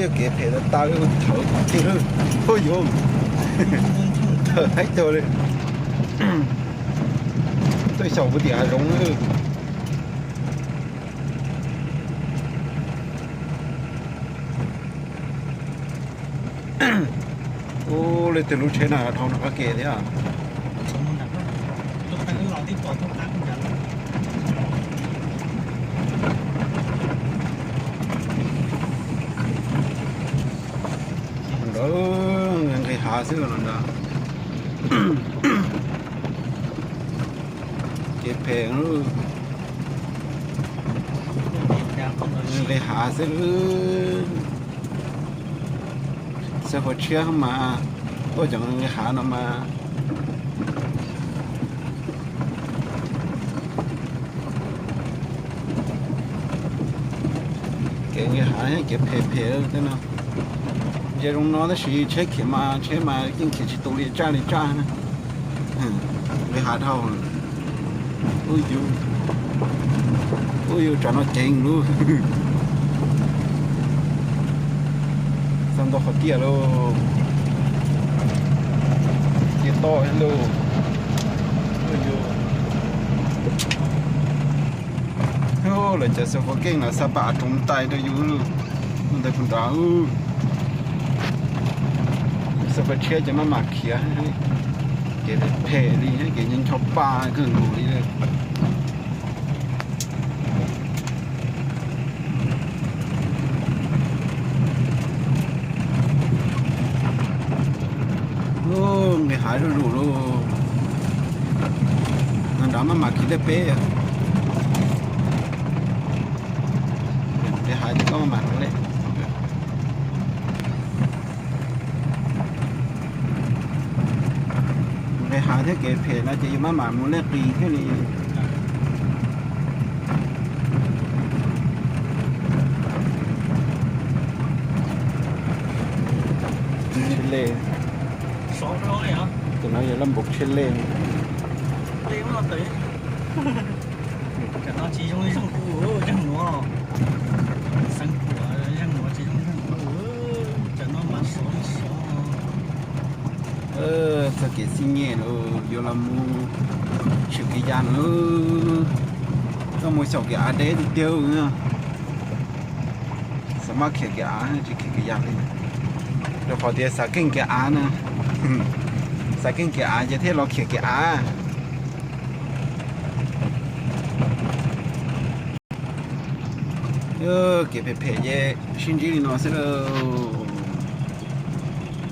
Yog kev phem tas tas li, thawv tiag li. Ua yuav thawv haib tag li. Tuaj xyaum puag tim hav zoov li. Ua, leej twg lub tsheb na dhau nram qab ke thiab. Nqis hav xwb los ntag. Kev phem, nqis hav xwb. Xav fuav tshiab mas tuaj cov nqis hav no mas. Kev nqis hav, kev phem phem tej no. Ze zoo no tab sis tsheb khiav mas tsheb mas yeej khiav tsis tu li tsaj li tsaj na. Nqis hav dhau. Ub yus, ub yus, tsam no ceev lub. Txog ntua qhov tiaj lauj. Tiaj toj lauj. Ub yus. Lawv cov xav fuav keej los xa pam roov tais rau yus ntawd puag nrad. Xav fuav tshiab ces maj mam khiav. Kev phem li, kev ncho pa kawg nkaus li. Nqis hav zuj zus lauj. Nrad maj mam khiav tej peb. Nqis hav ces koj maj mam rau lej. Nqis hav thiab kev phem no ces yus maj mam mus lej qis thiab li. Tsheb lej. Tus no yog laj npaum tsheb lej. Txoj kev xij nyej lawm, yuav los mus tshwm kev yas lawm. Tuaj mus xyaum kev av deb tiag tiag. Xav maj khiav kev av tsis khiav kev yas li, rau qhov tias xav keej kev av na. Xav keej kev av ces thiaj los khiav kev av. Kev phem phem ces sib ntsib li no xwb lauj.